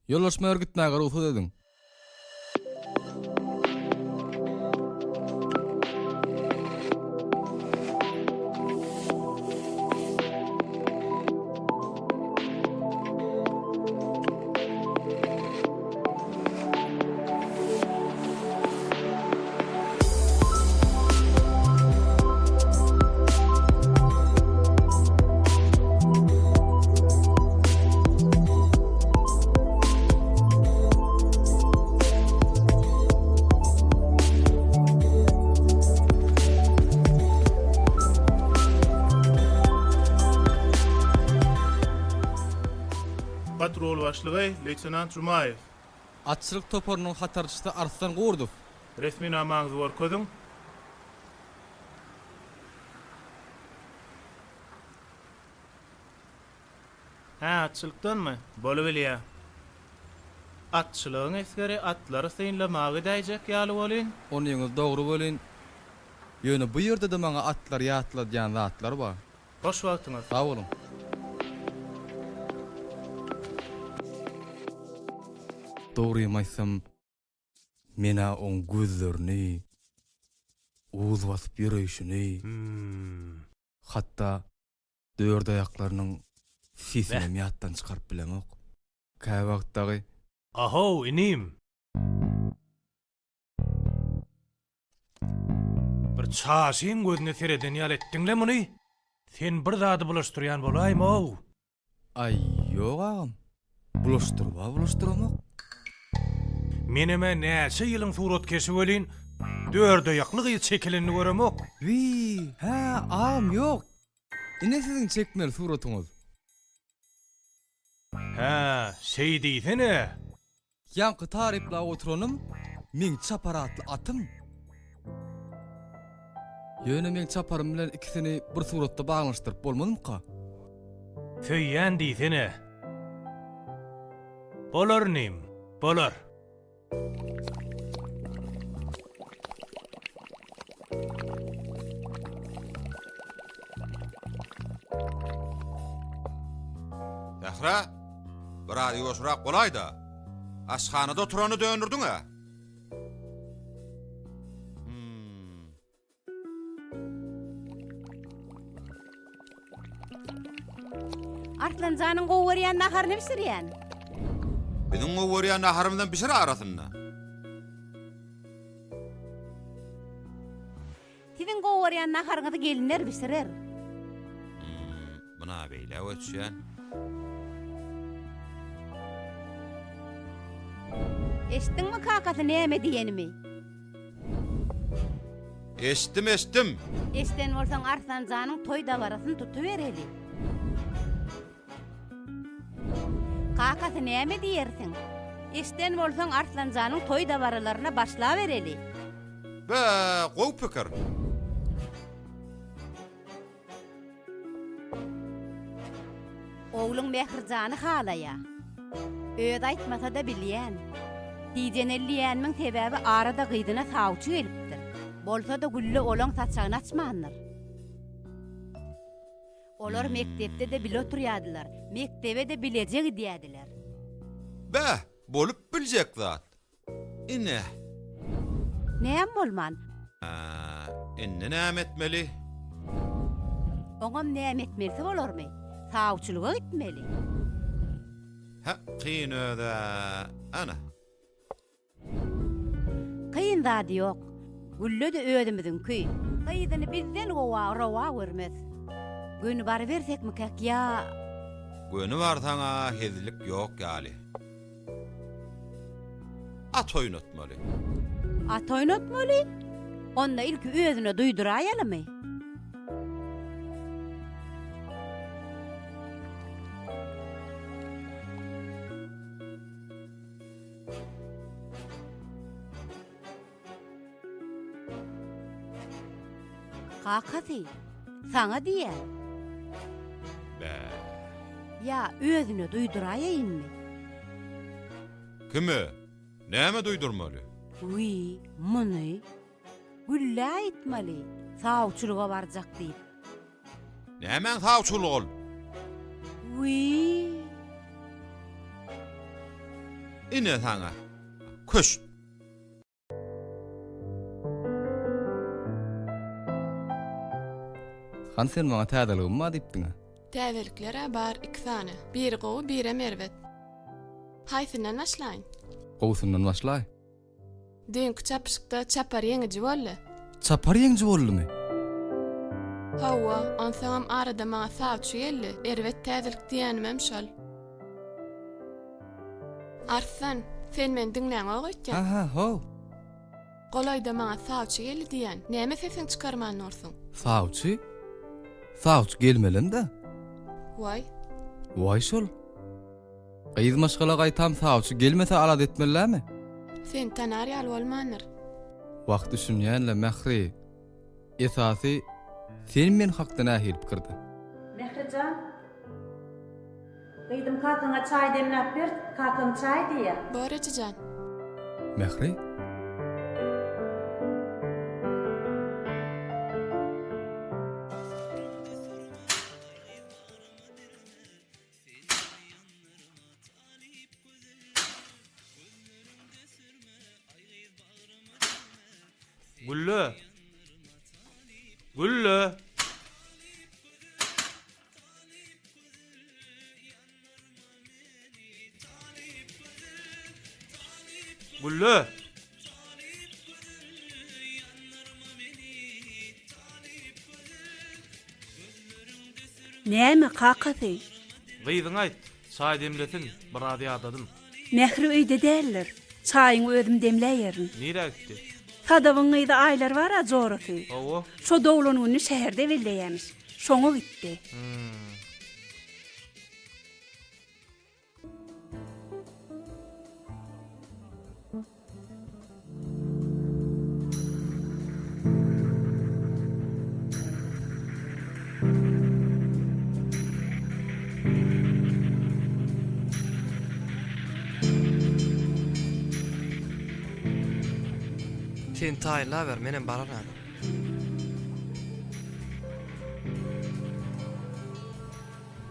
Ýoldaş maýor gitmäge rugsat ediň. Patrul başlygy leýtenant Jumaýew. Atçylyk toparynyň hatarçysy Arslan Gurdow. Resminamaňyzy görkeziň. Hä, atçylykdanmy? Bolubilýä. Atçylygyň esgeri atlary synlamaga gidäýjek ýaly welin. Onyňyz dogry welin, ýöne bu ýerde-de maňa atlary ýatladýan zatlar bar. Boş wagtyňyz. Sag boluň. Dogrymy aýtsam, men-ä oň gözlerini, uz basyp ýöreýşini, hatda dördaýaklarynyň sesinem ýatdan çykaryp bilemok. Käwagt dagy. Ahow, inim! Bir çaşyň gözüne sereden ýaly etdiň-le muny? Sen bir zady bulaşdyrýan bolaýma-ow? Aý, ýok agam. Bulaşdyryb-a bulaşdyramok. Menem-ä näçe ýylyň suratkeşi welin, dördaýakly gyz çekilenini göremok. Wiý, hä, agam, ýok. Ine siziň çekmeli suratyňyz. Hä, şeý diýsene. Ýaňky taryplap oturanym meň Çapar atly atym. Ýöne meň Çaparym bilen ikisini bir suratda baglanyşdyryp bolmazmyka? Söýýän diýsene. Bolar inim, bolar. Sähra, biraz ýuwaşrak bolaý-da. Aşhanada oturany döndürdiň-ä. Arslan janyň gowy görýän naharyny bişirýän. Biziň gowy görýän naharymyzam bişir arasynda. Siziň gowy görýän naharyňyzy gelinler bişirer. Buna beýle öçýän. Eşitdiňmi kakasy näme diýenimi? Eşitdim, eşitdim. Eşiden bolsaň Arslan janyň toý dabarasyny tutubereli. Kakasy näme diýersiň? Eşiden bolsaň Arslan janyň toý dabaralaryna başlabereli. Be, gowy pikir. Ogluň Mährijany halaýa. Özi aýtmasa-da bilýän. Dijeneli diýenimiň sebäbi arada gyzyna sawçy gelipdir. Bolsa-da Gülle olaň saçagyny açmandyr. Olar mekdepde-de bile oturýadylar, mekdebe-de bileje gidýädiler. Beh, bolup biljek zat. Ine. Näme bolman? Hä, indi näme etmeli? Oňam näme etmelisi bolarmy? Sawçylyga gitmeli. Hä, kyn öz-ä. Ana. Kyn zady ýok. Gülle-de özümiziňki. Gyzyny bizden gowa rowa görmez. Göni barybersekmikäk ýa? Göni barsaň-a hezillik ýok ýaly. At oýnatmaly. At oýnatmaly? Onda ilki özüne duýduraýalymy? Kakasy, saňa diýýän. Bä. Ýa özüne duýduraýaýynmy? Kime? Näme duýdurmaly? Wiý, muny Güllä aýtmaly, sawçylyga barjak diýip. Nämäň sawçylygy ol? Wiý. Ine saňa köşk. Hany sen maňa täzeligim bar diýipdiň-ä? Täzelikler-ä bar, iki sany. Biri gowy, birem erbet. Haýsyndan başlaýyn? Gowusyndan başlaý. Düýnki çapyşykda Çapar ýeňiji boldy. Çapar ýeňiji boldumy? Hawa, onsoňam arada maňa sawçy geldi, erbet täzelik diýýänimem şol. Arslan, sen meni diňläňok öýtýän? Ha-ha, how. Golaýda maňa sawçy geldi diýýän, näme sesiňi çykarman dursuň? Sawçy? Sawçy gelmelem-dä. Waý. Waý şol. Gyz maşgala gaýtam sawçy gelmese alada etmelilämi? Seni tanar ýaly bolmandyr. Wah düşünýänle Mähri. Esasy sen men hakda nähili pikirde? Mähri jan. Gyzym kakaňa çaý demläp ber, kakaň çaý diýýär. Bor eje jan. Mähri. Gülle! Gülle! Gülle! Näme, kakasy? Gyzyňa aýt, çaý demlesin, biraz ýadadym. Mähri öýde däldir. Çaýyňy özüm demläýerin. Nirä gitdi? Sadabyň gyzy Aýlar bar-a, jorasy. Hawa. Şo doglan gününi şäherde belleýämiş. Şoňa gitdi. Hum. Sen taýynlaber, menem barar häzir.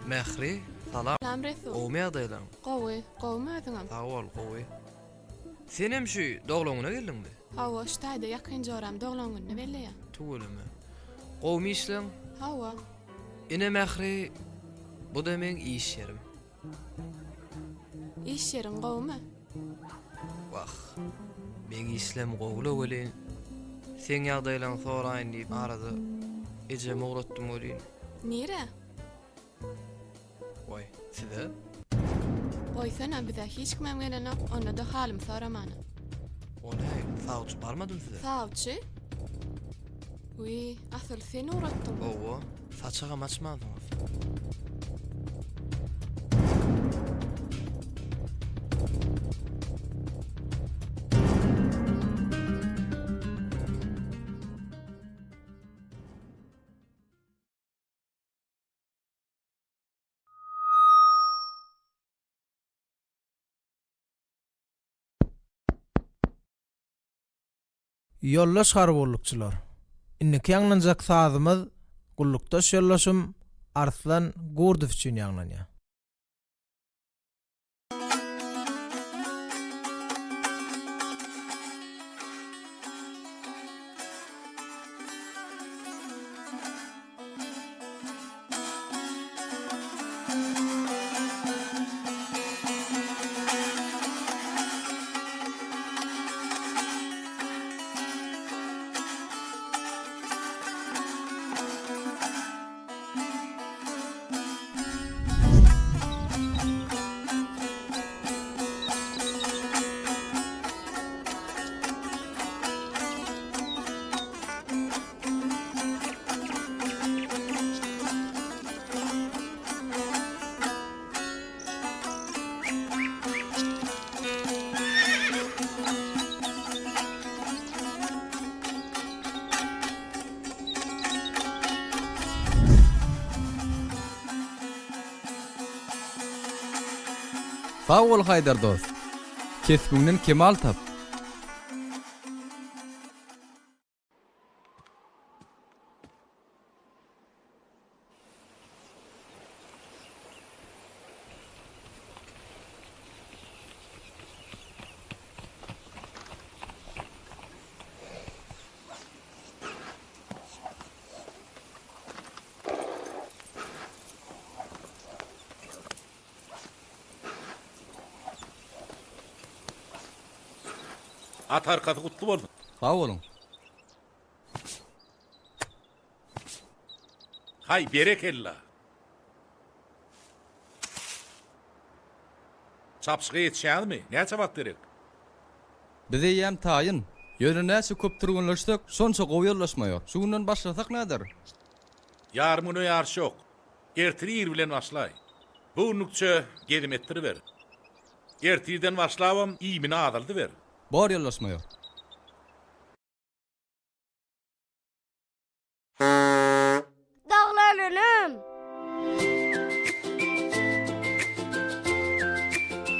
Mähri, salam. Salam Resul. Gowumy ýagdaýlaryň? Gowy, gowumy özüňem? Sag bol, gowy. Senem şu doglan güne geldiňmi? Hawa, şu taýda ýakyn joram doglan gününi belleýär. Tüweleme. Gowumy işleň? Hawa. Ine Mähri, bu-da meň iş ýerim. Iş ýeriň gowumy? Wah, meň işlem gowy-la welin, seň ýagdaýlaňy soraýyn diýip arada ejemi ugratdym welin. Nirä? Waý, size? Goýsana, bize hiç kimem gelenok, onda-da halymy soramana. O nähili, sawçy barmadymy size? Sawçy? Wiý, asyl sen ugratdyň. Hawa, saçagam açmansyňyz. Ýoldaş harby gullukçylar! Indiki ýaňlanjak sazymyz gullukdaş ýoldaşym Arslan Gurdow üçin ýaňlanýar. Sag bol Haýdar dost. Kesbiňden kemal tap. At arkasy gutly bolsun. Sag boluň. Haý, berekella. Çapyşyga ýetişýäňizmi? Näçe wagt gerek? Biz eýýäm taýyn. Ýöne näçe köp türgenleşsek, şonça gowy ýoldaş maýor. Şu günden başlasak näder? Ýarym güne ýaryş ýok. Ertir ir bilen başlaý. Bu günlükçe gezim etdiriber. Ertirden başlabam iýmini azaldyber. Bor ýoldaş maýor. Doglan günüm.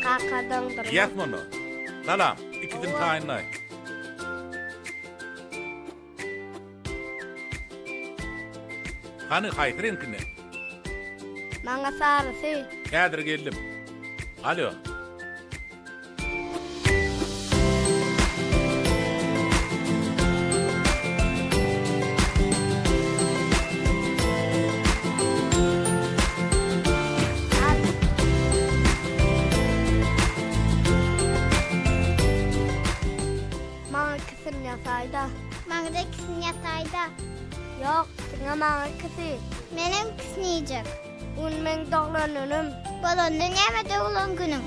Kaka doňdurma. Iýäs muny. Salam, ikisini taýynlaý. Hany haýsy reňkinde? Maňa sarysy. Häzir geldim. Alo. Maňa ikisini ýasaýda. Maňa-da ikisini ýasaýda. Ýok, diňe maňa ikisi. Menem ikisini iýjek. Un meň doglan günüm. Bolanda näme doglan günüň?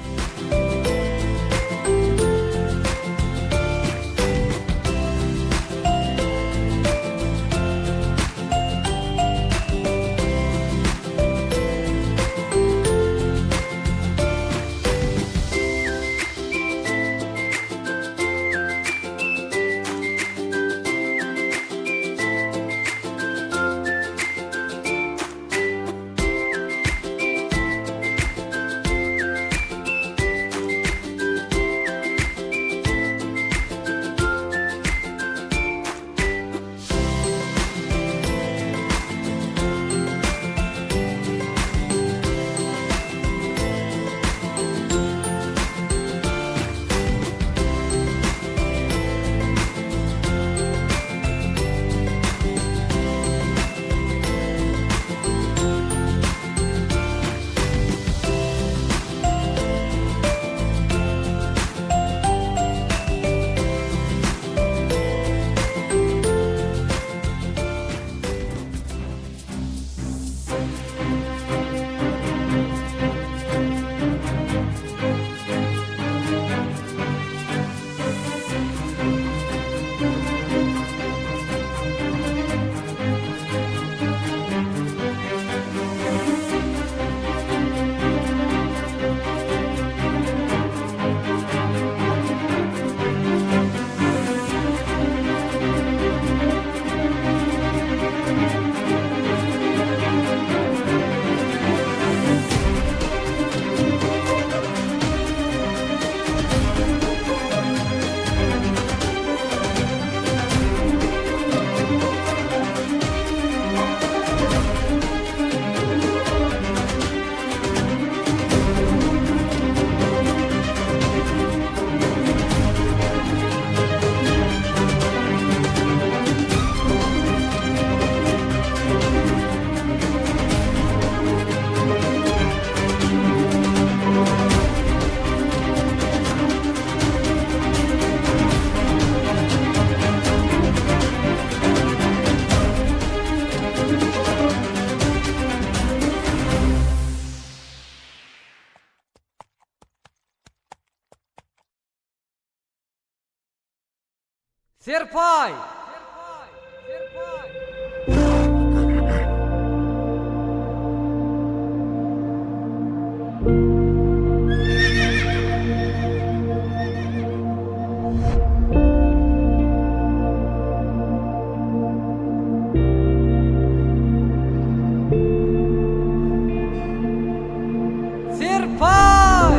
Serpaý! Serpaý!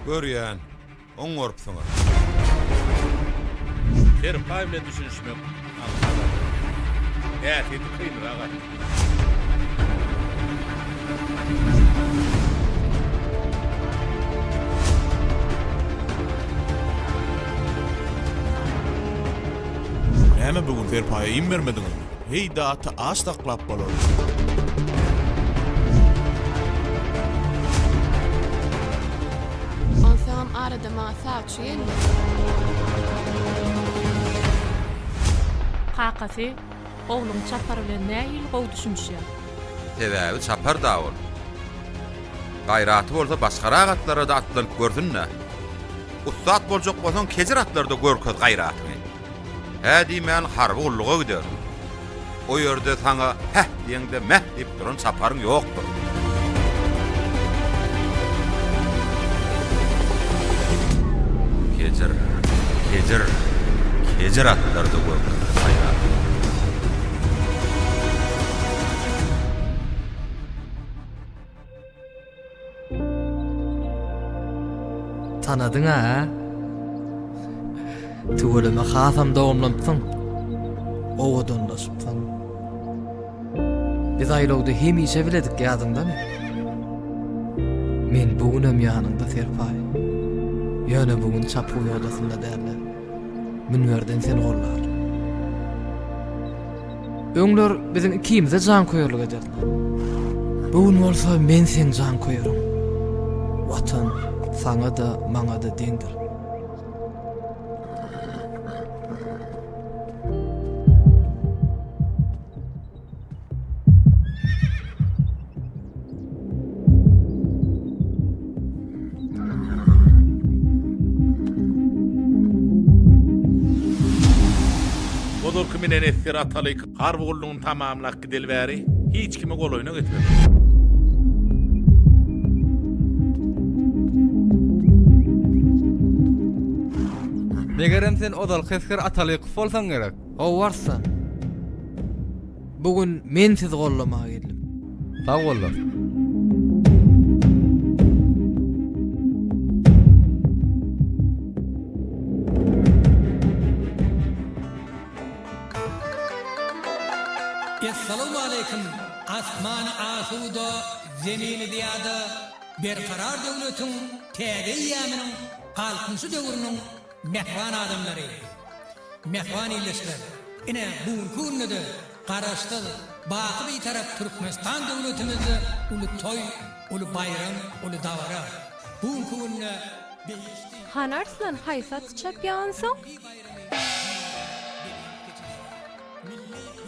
Görýän, oňarypsyňyz. Serpaý bilen düşünişmek aňsat alyp, häsiýeti kynrak at. Näme bu gün Serpaýa iým bermediňizmi? Heý-de aty aç saklap bolar. Onsoňam arada maňa sawçy geldi. Kakasy, ogluň Çapar bilen nähili gowy düşünişýär. Sebäbi Çapar-da ol. Gaýraty bolsa başgarak atlara-da atlanyp görsün-dä. Ussat boljak bolsaň kejir atlarda görkez gaýratyňy. Hä diýmän harby gulluga gider. O ýerde saňa häh diýeňde mäh diýip duran çaparyň ýokdur. Kejir, kejir, kejir atlarda görkezdi gaýratyny. Tanadyň-a, hä? Tüweleme hasam dogumlanypsyň. Owadanlaşypsyň. Biz aýlawda hemişe biledik ýadyňdamy? Men bu günem ýanyňda Serpaý. Ýöne bu gün çapuw ýodasynda däl-de, münberden seni gollaryn. Öňler biziň ikimize janköýerlik ederdiler. Bu gün bolsa men seň janköýeriň. Watan saňa-da, maňa-da deňdir. Ozalky minen esger Atalyk harby gullugyny tamamlap gideli bäri hiç kimi golaýyna getiremok. Megerem sen ozalky esger Atalykow bolsaň gerek. Hawa Arslan. Bu gün men sizi gollamaga geldim. Sag bollar. Essalawmaleýkim Asmany asuda, zemini zyýada Berkarar döwletiň täze eýýamynyň Galkynyşy döwrüniň mähriban adamlary! Mähriban ildeşler! Ine, bu günki günde-de Garaşsyz, baky Bitarap Türkmenistan döwletimizde uly toý, uly baýram, uly dabara. Bu günki günde behişdi. Hany Arslan haýsy aty çapýansoň?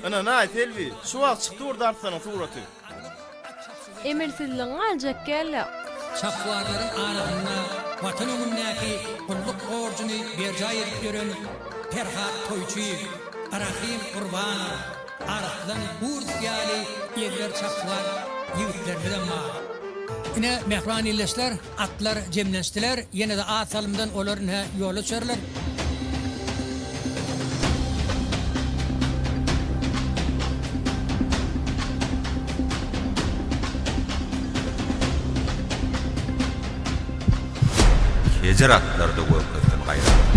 Ynanaý Selbi, şu wagt çykdy urdy Arslanyň suraty. Emelsizligiň galjak gälle. Çapwarlaryň arasynda Watan öňündäki gulluk borjuny berjaý edip ýören Perhat Toýçyýew, Rahym Gurbanow, Arslan Gurdow ýaly ezber çapwar ýigitlerimizem bar. Ine, mähriban ildeşler, atlar jemlenişdiler. Ýene-de az salymdan olar ine ýola düşerler. Kejir atlarda görkezsin gaýratyny.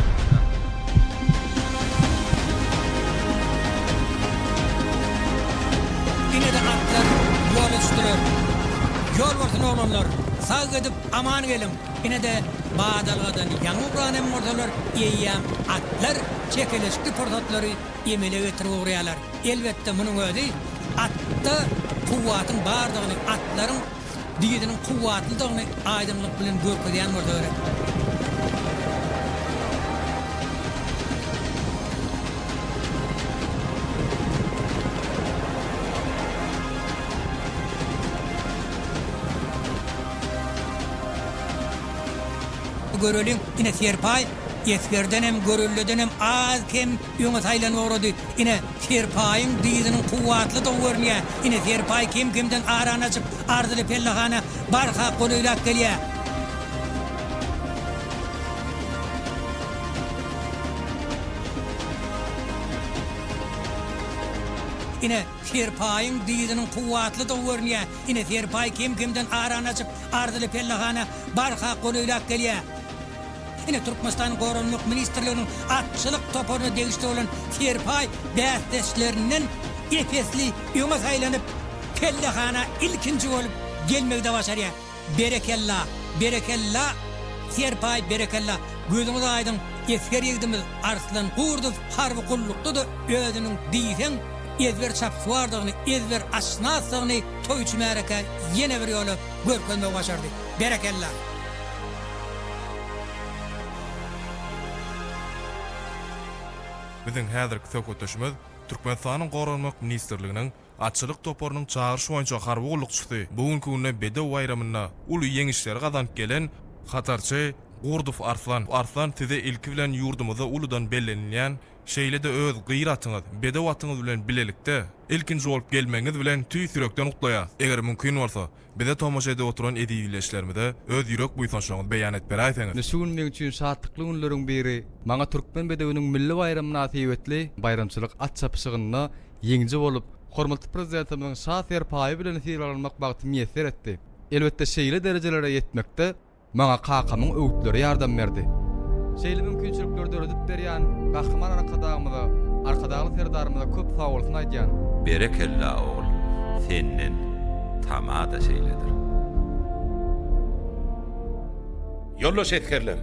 Ine-de atlar ýola düşdüler. Ýol bolsun oglanlar, sag gidip aman geliň. Ine-de badalgadan ýaňy ugran hem bolsalar, eýýäm atlar çekeleşikli pursatlary emele getirip ugraýarlar. Elbetde, munuň özi atda kuwwatyň bardygyny, atlaryň dyzynyň kuwwatlydygyny aýdyňlyk bilen görkezýän bolsa gerek. Göreliň, ine Serpaý esgerdenem, görelledenem az-kem öňe saýlanyp ugrady. Ine, Serpaýyň dyzynyň kuwwatlydygy görünýär. Ine, Serpaý kem-kemden arany açyp, arzyly pellehana barha golaýlap gelýär. Ine, Serpaýyň dyzynyň kuwwatlydygy görünýär. Ine, Serpaý kem-kemden arany açyp, arzyly pellehana barha golaýlap gelýär. Ine, Türkmenistanyň Goranmak ministrliginiň atçylyk toparyna degişli bolan Serpaý bäsdeşlerinden ep-esli öňe saýlanyp, pellehana ilkinji bolup gelmegi-de başarýar. Berekella! Berekella! Serpaý berekella! Gözüňiz aýdyň, esger ýigdimiz Arslan Gurdow harby gullukda-da özüniň diýseň ezber çapyksuwardygyny, ezber atşynasdygyny toýçy märekä ýene bir ýola görkezmegi başardy. Berekella! Biziň häzirki söhbetdeşimiz Türkmenistanyň Goranmak ministrliginiň Atçylyk toparynyň çagyryş boýunça harby gullukçysy, bu günki günde Bedew baýramynda uly ýeňişleri gazanyp gelen hatarçy Gurdow Arslan. Arslan size ilki bilen ýurdumyzda uludan bellenilýän, şeýle-de öz gyr atyňyz, bedew atyňyz bilen bilelikde ilkinji bolup gelmegiňiz bilen tüýs ýürekden gutlaýas. Eger mümkin bolsa, bize tomaşa edip oturan eziz ildeşlerimize öz ýürek buýsançlaryňyzy beýan edip beräýseňiz. Ine şu gün meň üçin şatlykly günleriň biri. Maňa Türkmen bedewiniň milli baýramy mynasybetli baýramçylyk at çapyşygynda ýeňiji bolup, hormatly Prezidentimiziň Şa serpaýy bilen sylaglanmak bagty miýesser etdi. Elbetde şeýle derejelere ýetmekde maňa kakamyň öwütleri ýardam berdi. Şeýle mümkinçilikleri döredip berýän Gahryman Arkadagymyza, Arkadagly Serdarymyza köp sagbolsun aýdýan. Berekella ogul, senden tama-da şeýledir. Ýoldaş esgerler!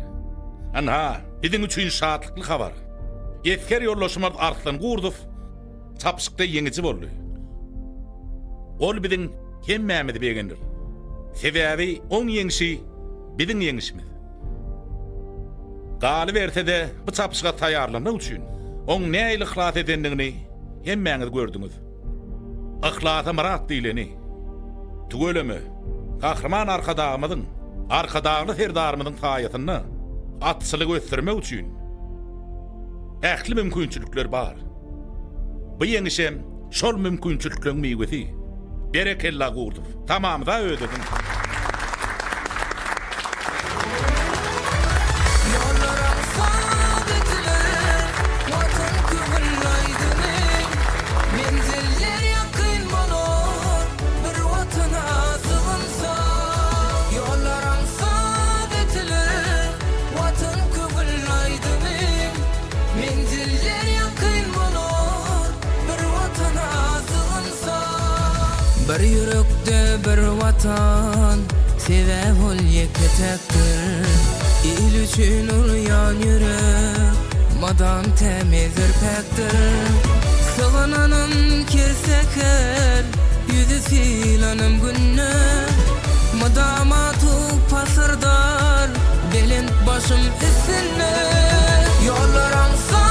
Ynha, biziň üçin şatlykly habar. Esger ýoldaşymyz Arslan Gurdow çapyşykda ýeňiji boldy. Ol biziň hemmämizi begendir. Sebäbi oň ýeňşi biziň ýeňişimiz. Galyberse-de, bu çapyşyga taýýarlanmak üçin oň nähili yhlas edendigini hemmäňiz gördüňiz. Yhlasa myrat diýleni. Tüweleme, Gahryman Arkadagymyzyň, Arkadagly Serdarymyzyň saýasynda atçylygy ösdürmek üçin ähli mümkinçilikler bar. Bu ýeňişem şol mümkinçilikleriň miwesi. Berekella Gurdow, tamamyza ödediň. Ýollar aňsat ediler, Watan köňül aýdymy. Menziller ýakyn bolar, bir Watana sygynsak. Ýollar aňsat ediler, Watan köňül aýdymy. Menziller ýakyn bolar, bir Watana sygynsak. Bir ýürekde bir Watan, sebäp ol ýeke-täkdir. Il üçin urýan ýürek, mydam tämizdir, päkdir. Sygynanym kerseker, ýüzi sylanym günden. Mydama tug pasyrdar, belent başym üstünde. Ýollar aňsat.